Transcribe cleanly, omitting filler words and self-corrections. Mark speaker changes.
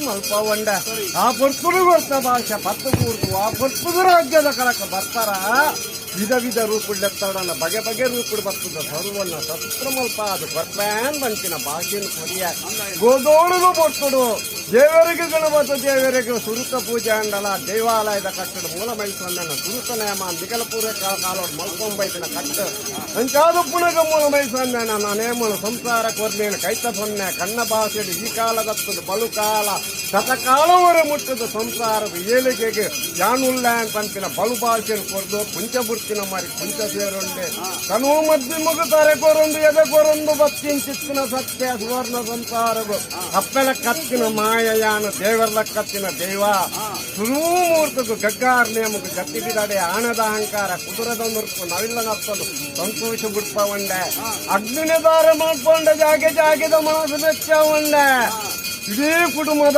Speaker 1: ಮಲ್ಪವಂಡ ಆ ಪೊರ್ತುಡು ಕೊರ್ತ ಭಾಷೆ ಪತ್ತು ಕೂರ್ದು ಆ ಪೊರ್ತುಡು ರಾಜ್ಯದ ಕಲಕ ಬರ್ತಾರ. ವಿಧ ವಿಧ ರೂಪುಡ್ಲೆತ್ತಡನ ಬಗೆ ಬಗೆ ರೂಪುಡು ಬರ್ತದ ಸರ್ವನ್ನ ಸತ್ರ ಮಲ್ಪ ಅದು ಕೊರ್ಪ್ಯಾನ್ ಬಂತಿನ ಭಾಷೆನು ಕೊರಿಯ ಗೋದೋಡುಗು ಪೊರ್ತುಡು ದೇವರಿಗೆ ಗಣಪತ ದೇವರಿಗೆ ಸುರುತ ಪೂಜೆ ಅಂಡಲ ದೇವಾಲಯದ ಕಟ್ಟಡ ಮೂಲ ಮೈಸೊಂದನ ಸುರುತ ನೇಮ ನಿಕಲಪೂರ್ವ ಕಾಲೋಡು ಮಲ್ಕೊಂಬೈತಿನ ಕಟ್ಟು ಅಂಚಾದ ಪುನಗ ಮೂಲ ಮೈಸೊಂದನ ನೇಮನ ಸಂಸಾರ ಕೊರ್ನೇನು ಕೈತ ಸೊನ್ನೆ ಕಣ್ಣ ಭಾಷೆಡು ಈ ಕಾಲದತ್ತದು ಬಲು ಕಾಲ ಶತಕಾಲವರೆ ಮುಟ್ಟದ ಸಂಸಾರದ ಏಳಿಗೆಗೆ ಯಾನುಲ್ಲ ಪಂಪಿನ ಬಲು ಭಾಷೆನು ಕೊರ್ದು ಪುಂಚ ಬುರ್ತಿನ ಮಾರಿ ಪುಂಚ ಸೇರುಂಡೆ ತನು ಮದ್ದಿ ಮುಗುತಾರೆ ಕೊರೊಂದು ಎದೆ ಕೊರೊಂದು ಬತ್ತಿನ ಚಿತ್ತಿನ ಸತ್ಯ ಸುವರ್ಣ ಸಂಸಾರಗು ಅಪ್ಪೆಲ ಕತ್ತಿನ ಮಾಯಯಾನ ದೇವರ ಕತ್ತಿನ ದೈವ ಸುರೂಮೂರ್ತಗು ಗಗ್ಗಾರ್ ನೇಮಗು ಜತ್ತಿ ಬಿದಡೆ ಆಣದ ಅಹಂಕಾರ ಕುದುರೆದ ನುರ್ಕು ನವಿಲ್ಲ ನರ್ತದು ಸಂತೋಷ ಬಿಡ್ಪವಂಡೆ ಅಗ್ನಿನ ದಾರ ಮಾಡ್ಕೊಂಡ ಜಾಗೆ ಜಾಗೆದ ಮನಸ್ಸು ಬೆಚ್ಚ ಉಂಡೆ ಇಡೀ ಕುಟುಂಬದ.